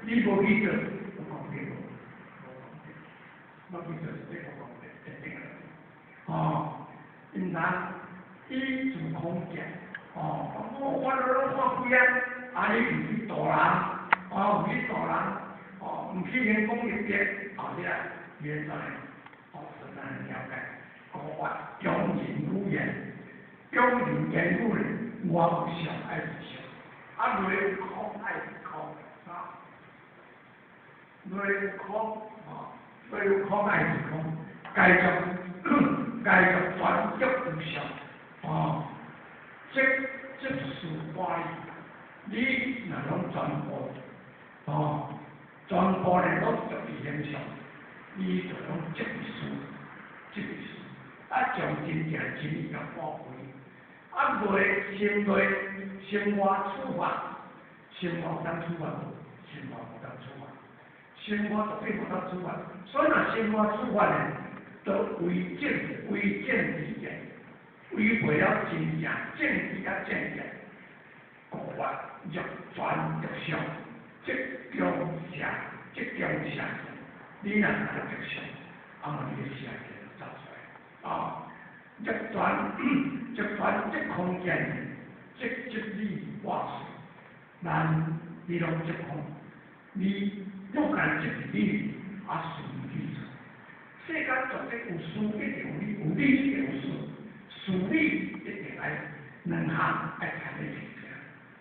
你無去做，有功德無？無功德。無去做是這無功德，一定來。哦，毋通以自空見，哦，我攏看開啊，啊你毋去度人，哦，毋去度人，哦，毋去行功立德，後壁免怎哦，實在了解，國法強人語言，強人言語咧，我有相愛是相，啊內有空愛是空，啊，內有空，哦，內有空愛是空，繼續繼續專著有相，哦，即即是法理，你若攏全部，哦，全部咧攏著佇形相，你就攏執事，執事，啊將真正真理共破開，啊內心內心外處法，心外有當處法無？心外無當處法，心外絕對無當處法，所以若心外處法咧，都違正違正知見，違背了真正正知佮正見，故法若全著相，即中邪，即中邪，你若若著相，啊嘛你个邪見就走出來，啊，若全若全即空見，即執理破碎，咱你攏執空，你若干執理，啊事毋去做。世間絕對有事一定有理，有理一定有事，事理一定愛兩項愛排咧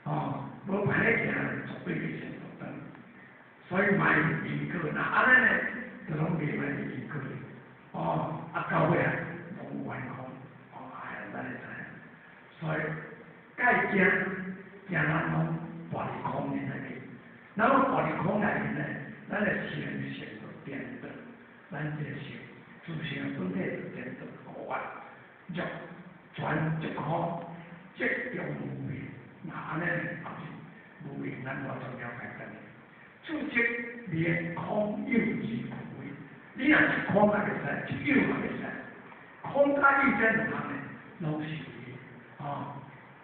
行，哦，無排咧行，絕對袂成功。所以莫因果，若按呢呢，就攏袂歹因果。哦，啊到尾啊，攏有懸空，哦，哎，咱會知影。所以，該驚驚咱攏跋佇空裡內去，咱攏跋佇空內面呢，咱的心性就顛倒。咱這個性，自性本體就顛倒故法，若全即空，即中無明，若按呢，後是無明，咱完全了解得。自即明空有之無為，你若一空也袂使，一有嘛袂使，空佮有這兩項呢，攏是哦，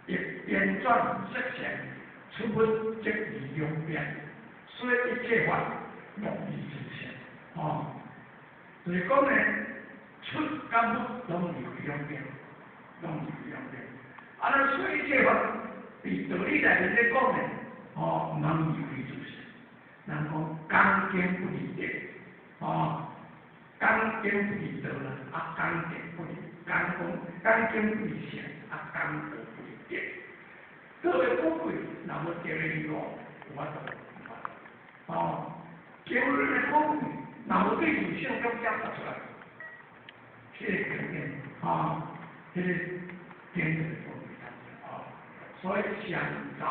亦顛轉色相，出入即離兩邊，所以一切法莫離自性，哦。就是講呢，出佮入攏離開兩邊，攏離開兩邊。啊，咱所以一切法，佇道理內面咧講呢，哦，毋通離開自性。人講剛經不離德，哦，剛經不離道啦，啊，剛德不離，剛講剛經不離性，啊，剛道不離德。道的寶貴，若無德的離路，有法度，有法度。哦，經典的寶貴，若無對自性感表達出來，這個經典，啊，這個經典的寶貴，哦，所以相雜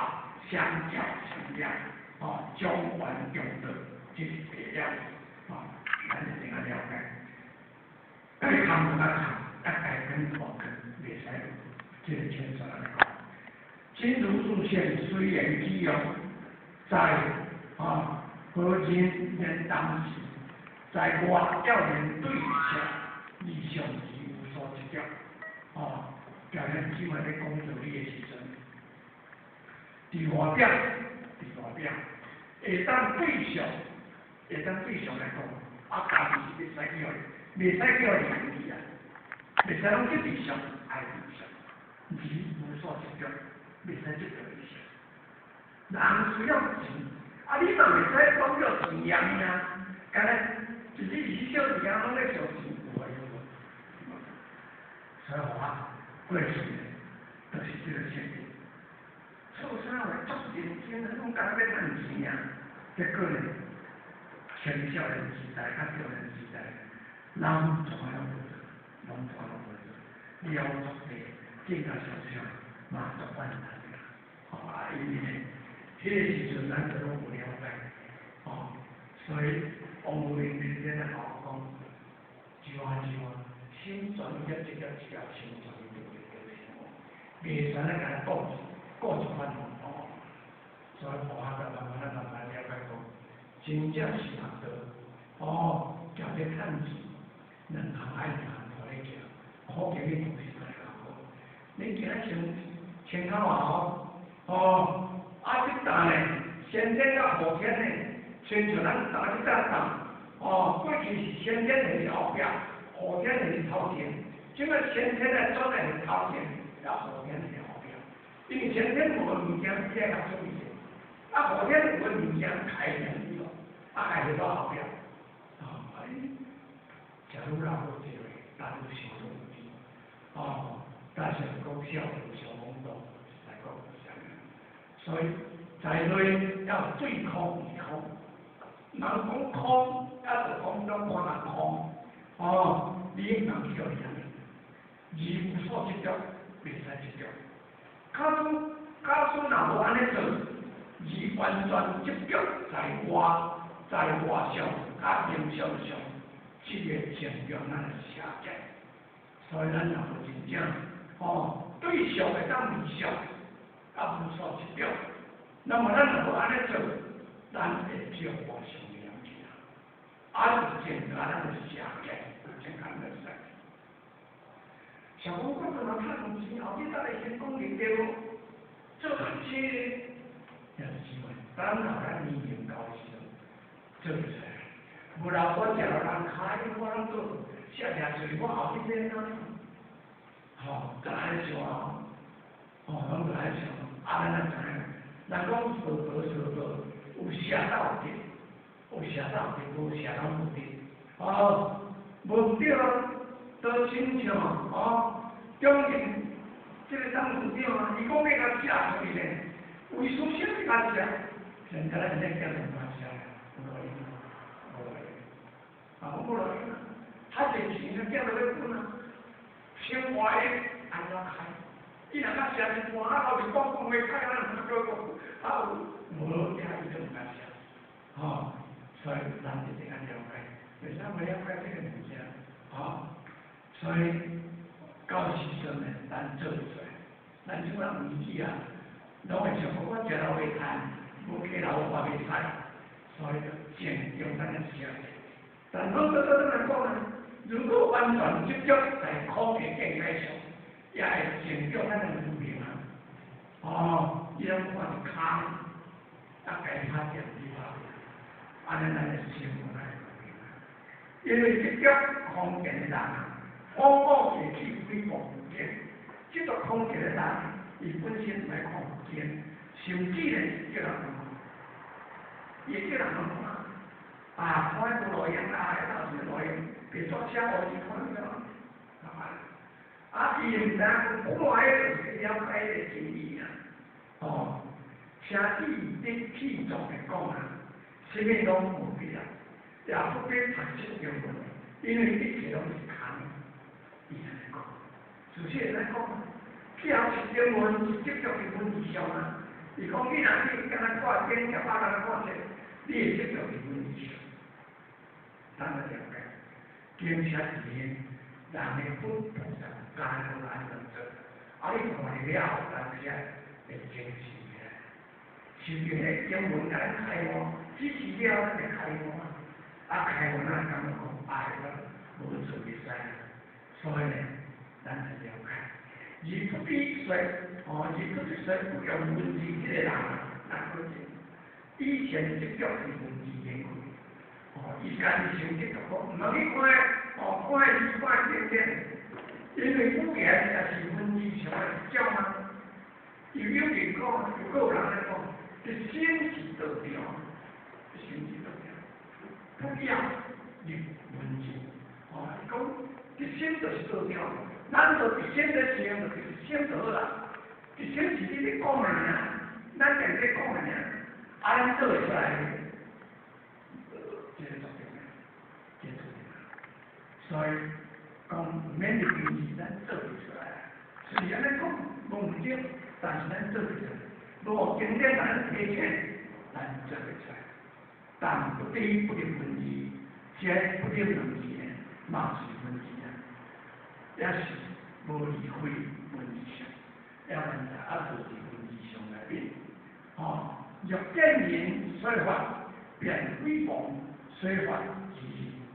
相照相了，哦，將圓中道，這是第一，哦，咱一定愛了解。該空就愛空，啊該空就空，袂使這個清楚來講。真如自性隨緣起用，在啊何人緣當時，在外教緣對象，理相而無所執著。哦，表現這擺咧講道理的時陣，佇外表，佇外表，會當對象，會當對象來講，啊，家己是袂使叫，袂使叫伊嫌棄啊，袂使攏去對象，愛對象，而無所執著，袂使執著理相。人需要錢，啊，你嘛袂使講叫錢嫌啊，敢若一日24小時啊，攏咧想錢，有啊有無？所以我過去呢，就是這個設定。做啥話足認真，攏敢若欲趁錢啊？結果呢，青少年時代佮少年時代，人從來攏無做，攏從來攏無做，了足濟，更加想想嘛足怨嘆的。哦，啊，因為呢，彼個時陣咱都攏無了解，哦，所以王無明天天咧甲我講，上啊上啊，心全意一個只要心全意就會得成，袂使咧共伊顧顧一番哦。所以我才慢慢仔慢慢了解講，真正是學道，哦，行咧趁錢，兩項愛兩項拖咧行，苦經你就是來較好。你今仔穿穿較偌好，哦，啊這搭呢，先天佮後天呢，親像咱逐家去搭檔，哦，過去是先天還是後壁，後天還是頭前？這個先天來轉來是頭前，抑後天是後壁。因為先天無物件，伊愛共處理，啊後天有個物件開前去咯，啊開去到後壁。哦，啊你食愈老愈濟，但愈想愈有錢。哦，但是講小有小懵懂，來講是按呢。所以在內要對空異空，人講空，抑就講中看人空，哦，你毋通去予伊按呢，而有所執著，袂使執著。假使若無按呢做，而完全執著在外，在外相佮名相上，這個情形咱會邪見。所以咱若無真正，哦，對相會當離相，啊無所執著，那麼咱若無按呢做，咱會招外相的問題啊，啊是增加咱的邪見，增加咱的邪見。想講我陣人趁錢，後日再來先講入對無？做較濟咧，也是機會。等到咱年齡到的時陣，做會出來。無啦，我食予人開，我攏做，寫掠喙，我後日欲按怎？吼，就按呢想啊，吼，攏就按呢想。啊，咱若知影，人講道道相報，有捨才有得，有捨才有得，無捨攏無得。哦，無毋對啊，都親像哦，中營這個董事長啊，伊講欲共寫出去咧，為啥物欲共寫？現在咱這叫做嘛寫，無路用，無路用，啊，無路用啊！較濟錢啊，叫做欲分啊，生活的按怎開？伊若較寫一半，啊，後面講講話開，啊，毋閣講，啊有無聽伊就毋敢寫，吼，所以咱一定愛了解，為啥會了解這個物件？吼，所以到時陣呢，咱做會出來，咱這款年紀啊，攏會想講我食老袂趁，無雞老我袂使，所以就漸用咱的寫。但好倒倒轉來講呢，如果完全執著在空的境界上，也會成就咱的無明啊。哦，伊攏看是空，啊，共伊拍點去拍，按呢咱的生活來無明啊。因為執著空見的人啊，往往會去誹謗佛經。執著空見的人，伊本身毋愛看佛經，甚至呢叫人看，伊會叫人看。啊，看彼無路用啊，彼到時路用，別作車予伊看著啊，啊，伊毋知影講看彼就是了解彼個真理啊。哦，車子佇氣狀來講啊，啥物攏無必要，也不必讀這經文，因為一切攏是空的。伊按呢講，事實會使講，去學習經文是執著佇文字上啊。伊講你若去敢若看經，食飽敢若看冊，你會執著佇文字上。咱來了解，經寫佇人的佛菩薩教咱按怎做，啊，你看了後，當時會精神起來。是用彼經文共咱開悟，只是了咱會開悟啊。啊，開悟咱會感覺講，哎，我無做會使。所以呢，咱來了解，而不必說，哦，而不必說不用文字這個人，那可能以前執著佇文字研究。哦，伊家己想執著講，毋通去看，哦，看字看經典，因為語言也是文字上的一種啊。又有人講，又閣有人來講，一心是道場，一心是道場，不要入文字。哦，伊講一心就是道場，咱就一心咧想，就是一心就好啦。一心是你咧講的爾，咱家己咧講的爾，啊，咱做會出來，這個重要，這個重要。所以講毋免入文字，咱做會出來。雖然按呢講無毋對，但是咱做會出來。無經典咱提醒，咱做會出來。但不必不入文字，這不入文字呢，嘛是文字啊，也是無離開文字上，也問題猶無佇文字上內面。哦，若見人說法，便誹謗說法是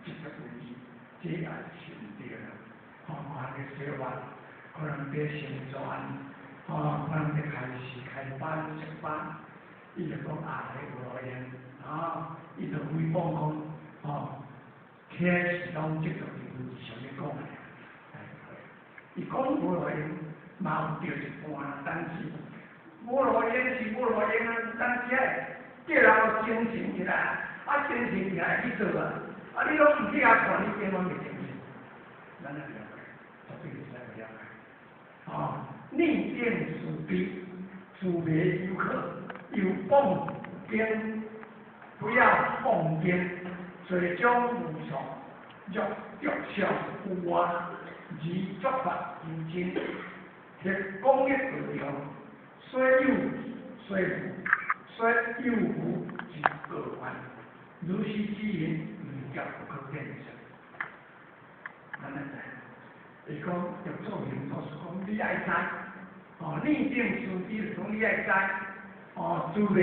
執著文字，這也是毋對啦。吼，看咧說法，可能佇成傳，吼，可能佇開始開班設班，伊就講啊，彼無路用，啊，啊，伊就誹謗講，哦，起來是攏執著伫文字上咧講的。伊講無路用，嘛有對一半，但是無路用是無路用啊，但是愛叫人精神起來，啊精神起來去做啊，啊你攏毋去遐看，你永遠袂精神。咱愛了解，絕對會使了解。哦，逆境思悲，自迷猶可，猶謗經，不要謗經，罪將無數，若著相有外，而作法求真，或講益道場，雖有雖無，雖有無之過患，如是之因，絕不可變成。咱來知，伊講六祖行祖師講，你愛知，哦，逆境思悲就講你愛知，哦，自迷，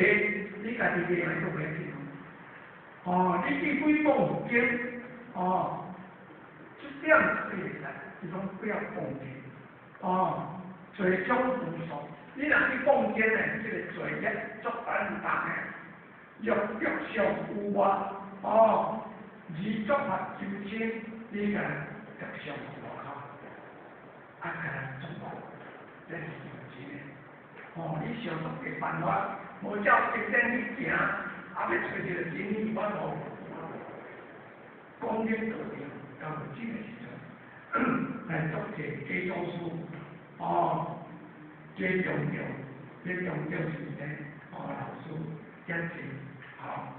你家己迷嘛都袂要緊。哦，你去誹謗經，哦，這點你會使，伊講不要謗經，哦，罪將無數，你若去謗經呢，這個罪業足沉重的，若著相有外，哦，而作法求真，你共著相外口，啊，共人作法，這是求真的。哦，你想出個辦法，無照經典去行，啊，欲揣著真理，我無講益道場，到這個時陣，來作者假祖師，哦，這強調，這強調是呢，哦，老師遮濟，好，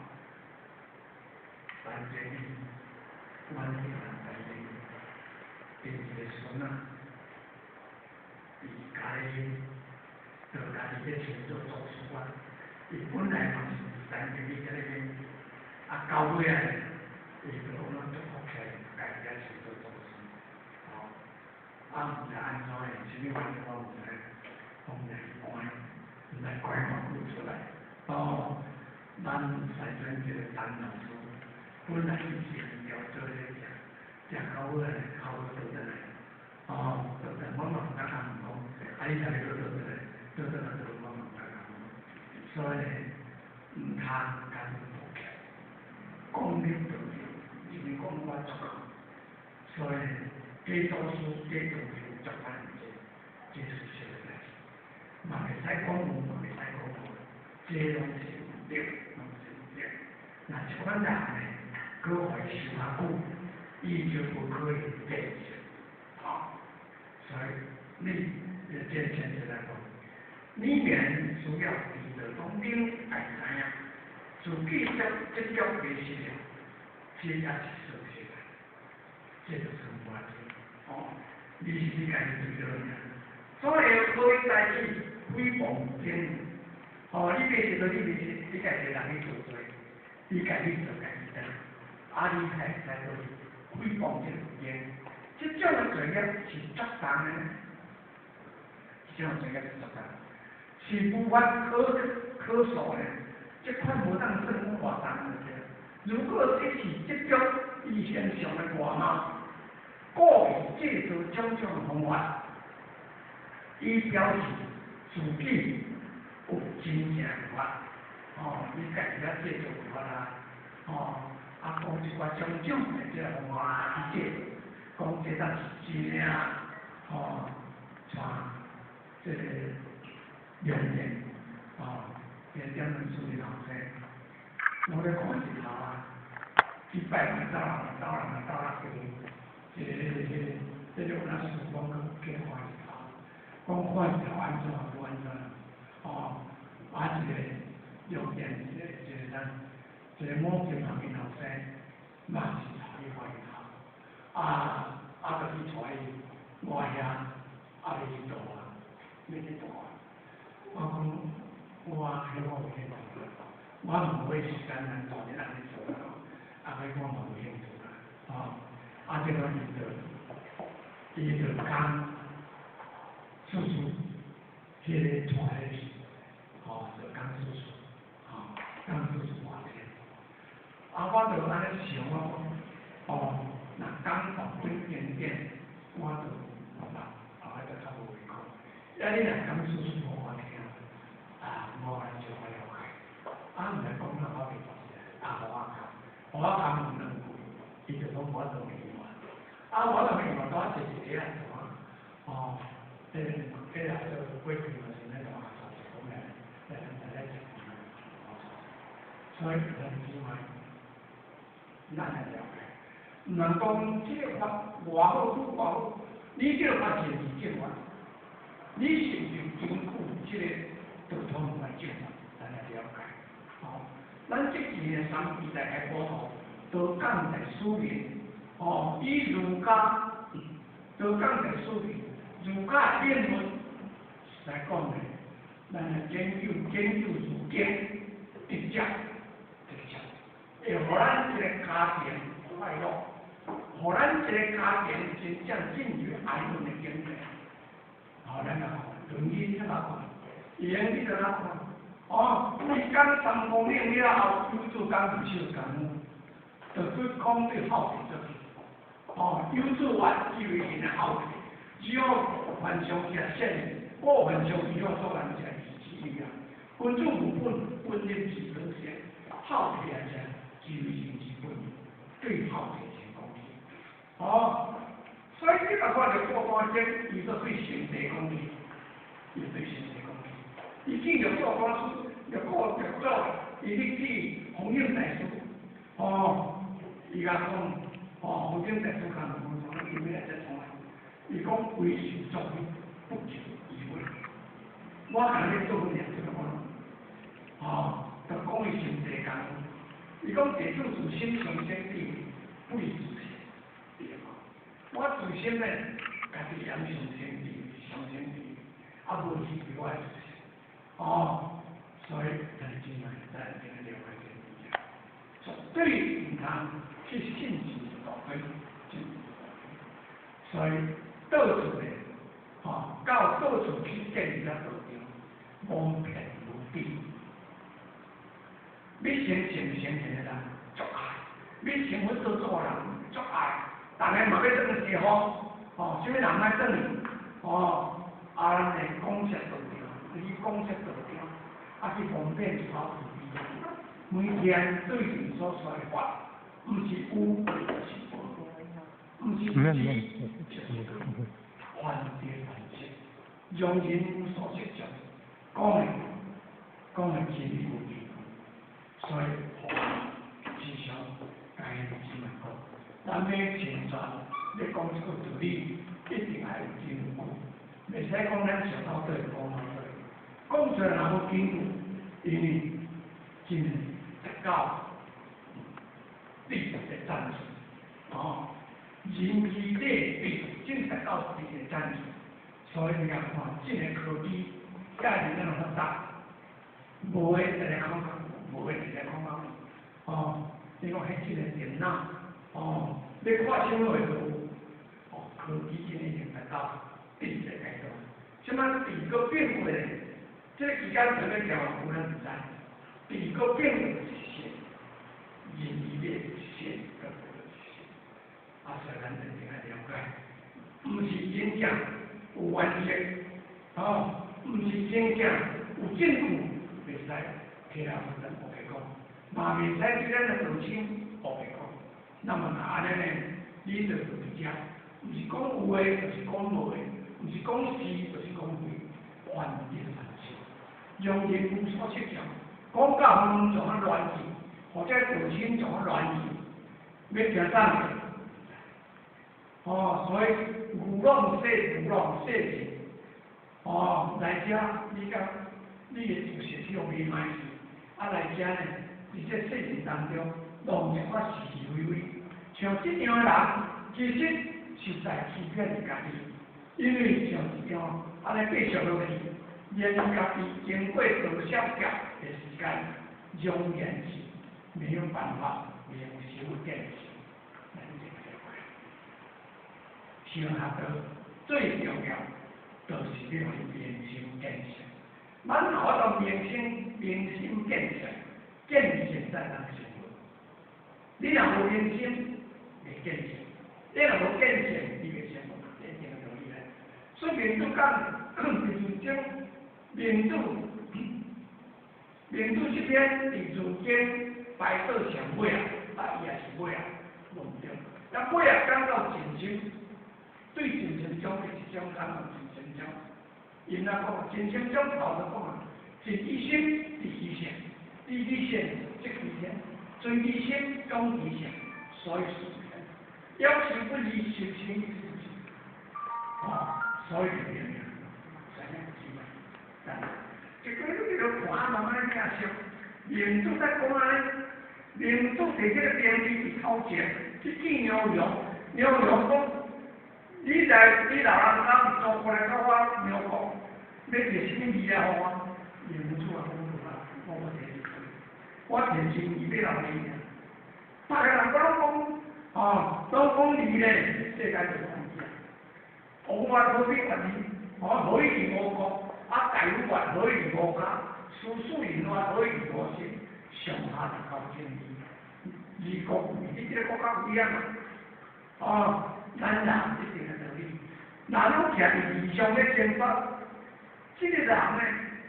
萬這里，萬這萬這里，因一個孫仔，伊家己就家己咧稱做祖師啊，伊本來嘛是三間裡遐咧邊，啊到尾仔，伊就講咱祝福起來，家己也稱做祖師，哦，啊毋知按怎的，啥物原因我毋知，我毋知去關，毋知關偌久出來，哦，咱西村這個陳老師，本來伊是調做咧食，食到尾仔哭倒轉來，哦，倒轉我嘛毋敢共問講，啊你啥物閣倒轉來？倒轉來倒我嘛毋敢共問，所以毋通共抱歉，講益道場，因為講我足好，所以假祖師、假道場足歹毋濟，這是事實代誌，嘛袂使講有，嘛袂使講無，這攏是毋對，攏是毋對。若這款人呢，閣予伊修較久，伊就無可能變成，吼。所以你這前提來講，你免需要佇道當中愛知影，自己執執著迷失了，這也是事實來，這就是無法子，哦，你是你家己對著爾。所以可以代志誹謗經，哦，你迷失就你迷失，你家己人去做罪，你家己做家己擔，啊，你才會使去誹謗這個經，這種的罪業是足重的，這種罪業是足重，是無法可可數的，這款無當算偌重的。如果這是執著伊形象的外貌，故意製造種種方法，以表示自己有真正的法，哦，你家己遐製造法啊，哦，啊，講一寡種種的這個方法去製造，講這當是真正，哦，像這個良言，哦，這點樣處理老師，我咧看日頭啊，去拜完走人走人走啊，這個這個這個有那想講去看日頭，講看日頭按怎無按怎，哦，啊一個良言一個一個咱一個某金旁邊後生，嘛是帶去看日頭，啊啊，就去帶伊我遐，啊欲去度啊，欲去度啊，我講我彼我有興趣，我毋會時間來大日按呢做啦，啊，彼我嘛無興趣啦，哦，啊，這個伊就講叔叔，彼個帶去，吼，就講叔叔，吼，講叔叔偌濟，啊，我就按呢想，我講，哦，若講大本經典，我就無捌，後擺就較無胃口。啊，你若講叔叔予我聽，啊，我來小可了解，啊，毋知講哪我袂記得。我共問兩句，伊就攏無法度回應。啊，無法度回應，拄仔坐一個啊，哦，彼個做過去嘛是咱同學講的，來來來食飯，所以兄弟姊妹，咱來了解，毋通講這個法偌好拄偌好，你這個法是毋是正法？你是毋是根據這個道統來正法？咱來了解。哦，咱這幾年三時代開普陀，都講在書面，哦，以儒家都講在書面，儒家典文來講呢，咱來研究研究儒經，直接直接，會予咱這個家庭快樂，予咱這個家庭真正進入安穩的境界。好，咱來看，論語你怎麼看？言你怎麼看？哦，伊講三公嶺了後，有主講入手工，就對講對孝悌做起。哦，有主願以為因的孝悌，只要凡上起善，過凡上伊好做人者是一樣。君子務本，本人之本性，孝悌也是自為人之本，對孝悌先講起。哦，所以你若看著過關經，伊都對上帝講起，伊對上帝講起。伊見著做官師，著過著做，伊去見弘忍大師，哦，伊共講，哦，弘忍大師共問講，伊欲來這創啊？伊講為受作業，不求於物。我共你做爾，這個講，哦，就講伊上帝講，伊講弟子自心上升地位，不以自性。伊講，我自心呢，家己養上升地位，上升地位，啊無去對我的自性。哦，所以在真來咱一定了解這個物件，絕對毋通去信自大亏，信所以到處呢，吼，到到處去見遮道場，無騙無欺。欲成成成的人足愛，欲成佛做做人足愛，逐个嘛欲轉西方，哦，啥物人愛轉去，哦，啊，咱會講說道場，你講說道場，啊去方便一寡慈悲。每天對人所說的話，毋是有就是無，毋是知就是無，患得患失，讓人無所執著，講的講的真理無根據，所以時常共兄弟姊妹講，咱欲成全，欲講這個道理，一定愛有根據，袂使講咱想到佗講到佗，講出來若無根據，因為真得到理的贊助，哦，仁義禮智真得到理的贊助，所以你看，這个科技遮爾咱發達，無的一個講較無的一個講較哦，你講彼這个電腦，哦，欲看啥物話都有，哦，科技真已經達到智的階段，這擺智閣變過咧，這个期間做欲調，有人毋知，智閣變過是信，仁義禮智閣是信，啊，所以咱一定愛了解，毋是真正有原則，哦，毋是真正有證據，袂使提來咱烏白講，嘛袂使對咱的道親烏白講。那麼若按呢呢，你就佇遮，毋是講有的，就是講無的，毋是講是，就是講非，患得患失，讓人無所適從，講到遠怎啊亂去，或者道親怎啊亂去，欲聽啥物？哦，所以愚弄世，愚弄世人，哦，來遮你甲你的知識去予迷賣去，啊來遮呢，佇這世人當中，弄一寡是是非非，像這樣的人，其實是在欺騙家己，因為像這樣按呢繼續落去，連家己經過多少劫的時間，永遠是沒有辦法明心見性，咱這個了解。修學道最重要，就是欲予明心見性。咱若法度明心明心見性，見性才通成佛。你若無明心，袂見性；你若無見性，你袂成佛，這一定道理來。所以明主講，就是將明主明主這邊佇儒經排到上尾啊，啊伊也是心，對精神獎的一種感覺，精神獎。𪜶若講精神獎頭就講啊，盡一心，止一線，止一線即其天，存其心，講其性，所以是天。養心不離，修心不止。哦，所以就變了，啥物事嘛？這個你著看慢慢聽熟，明主在講按呢，明主提這個兵器佇頭前去見牛羊，牛羊講：你來，你老人家祖國來到我牛國，欲提啥物字來予我？明主啊講無啦，我無提，我提真義欲留你爾。別个人攏講，哦，攏講義咧，世界就無義啊。王法何必願意？哦，何以為無國？啊，大夫法何以為無家？師庶人法何以為無身？上下就靠正義，二國你這個國家有影嘛？哦，咱人一定的道理。若你徛佇義上咧爭發，這個人呢，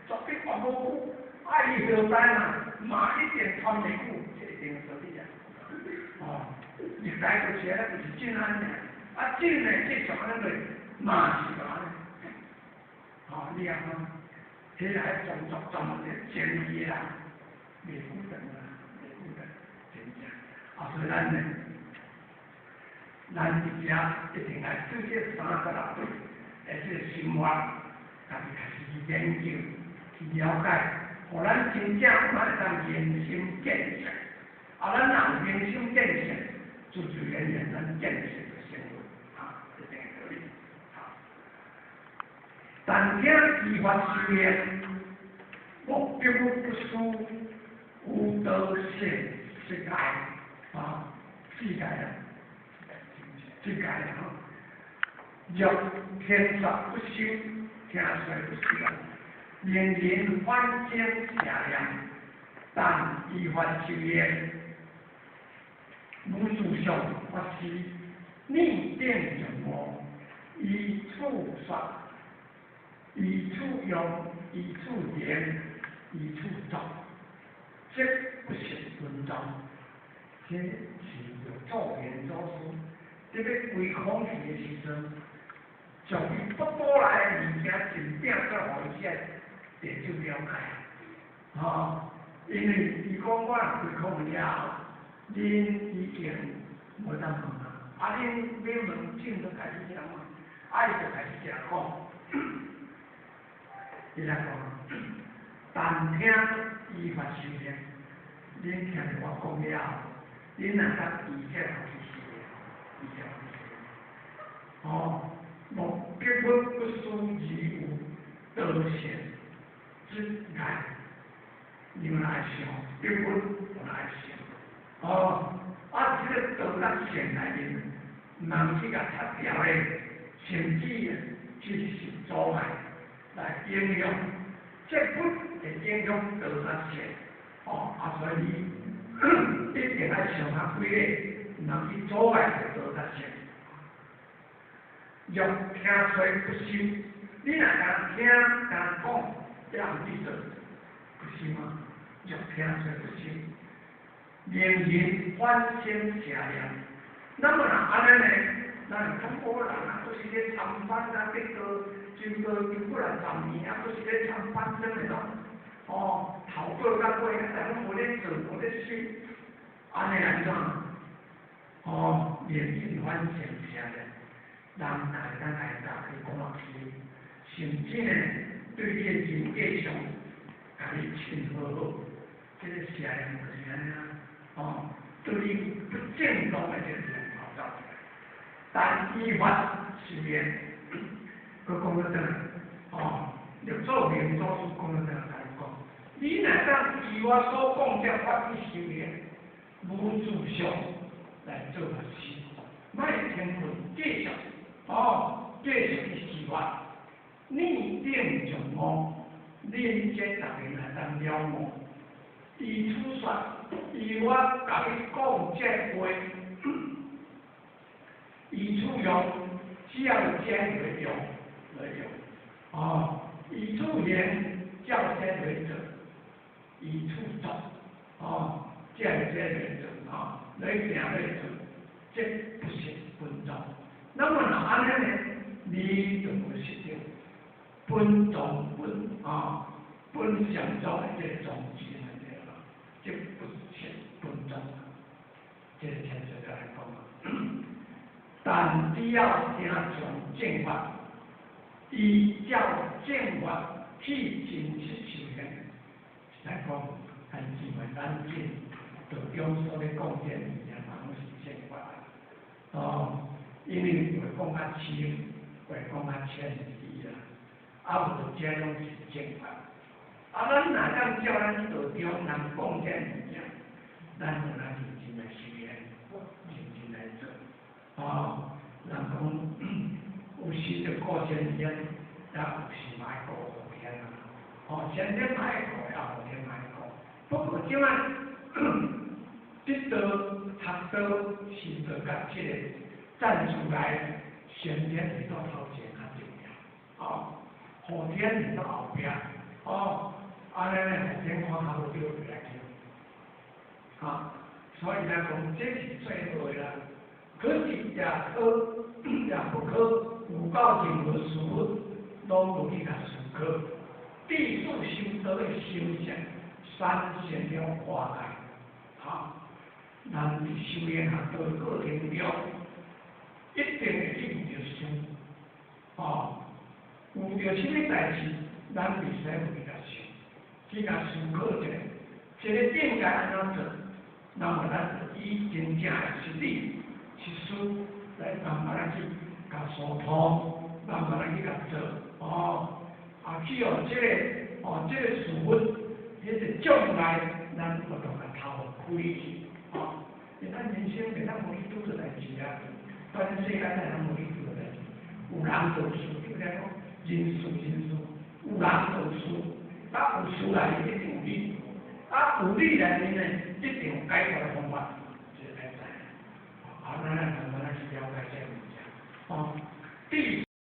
絕對活無久，啊，伊後代嘛，嘛一定傳袂久，這一定的道理啊。哦，歷代就是安呢，就是真按呢，啊，真呢繼續按呢落，嘛是按呢。哦，你看，彼個創作專門的正義的人，袂久長啊，袂久長，真正。啊，所以咱呢，咱佇遮一定愛對這36對的這個心法，家己開始去研究、去了解，予咱真正會當明心見性。啊，咱若有明心見性，自自然然咱見性就成佛，啊，一定的道理。啊，但聽依法修行，目的不思有道善識愛，啊，世界啊，世界啊，吼。若聽說不修，聽說不修啊，令人反生邪念，但依法修行，無自相法師，逆定眾悟，依處說，依處用，依處言，依處作，則不失分裝。這是著祖賢祖師，佇欲歸空去的時陣，將伊不多來的物件盡摒出來，予伊遮弟子了解。吼，因為伊講我歸空了後，恁已經無當問啊，啊，恁欲問進就開始講問，啊，伊就開始講，伊來講，但聽依法修行，恁聽著我講了後，恁若當依這法去修行，依這法去修行，哦，目的不思而有道善之愛，你們來想，得不來想，哦，啊，這個道甲善內面，毋通去共拆掉咧，甚至去是阻礙來影響，這不會影響道甲善，哦，啊，所以你一定愛想較幾個，毋通去阻礙著道甲善。若聽說不修，你若干聽干講，這人去做，不修啊？若聽說不修，令人反生邪念。那麼若按呢呢，咱中國人啊，都是咧參班啊，得道經過經過來10年啊，都是咧參班生的咯。哦，頭過甲尾，但攏無咧做，無咧修，按呢按怎？哦，令人反生邪念。人來咱來教去講去，甚至呢，對你的人格上，共你親好好，這個邪念就是按呢啊，哦，對你不正當的這個念頭走出來。但依法修行，閣講倒轉來，哦，六祖明祖師講倒轉來共你講，你若當依我所講這法去修行，無自相來做法師，莫停困繼續。哦，繼續去修法，逆定眾悟，恁這逐家來當了悟。依此說，依我共你講這話，依處用，只要有這來用，來用。哦，依處行，照這來做，依處作，哦，照這來做，哦，來行來做，這不是分裝。那麼若按呢呢，你就無失著本宗本啊本上宗的這個宗旨來對啦，這不是本宗，這個前世來講啊。但只要聽從正法，依照正法去真實修行，來講，但是為咱進道中所咧講這物件嘛，攏是正法哦。因為話講較深，話講較淺啲啦，啊無這攏是正法。啊，咱若當照咱道中人講這物件，咱就來認真來修煉，認真來做。哦，人講有時就過先天，也有時嘛愛過後天啊。哦，先天嘛愛過，也後天嘛愛過。不過這擺得道、學道、修道佮這個站出來，先天是到頭前較重要，哦，後天是到後壁，哦，按呢後天看較無對來聽，啊，所以來講這是最好的啦。可是也可也不可，有夠任何事物攏無去共思考。必須修道的修行，產生了破壞，哈，咱佇修煉學道的過程中，一定會去遇著事，哦，遇著啥物代誌，咱袂使無去共想，去共思考一下，這個應該按怎做，那麼咱就以真正的實理、實事來慢慢來去共疏通，慢慢來去共做，哦，啊，去予這個哦，這個事物，彼個障礙，咱無當共頭開去，哦，因咱人生袂當無去拄著代誌啊，全世間咱攏無去拄著代誌，有人就有事，對不對？人事人事，有人就有事，啊有事內面一定有理，啊有理內面呢，一定有解決的方法。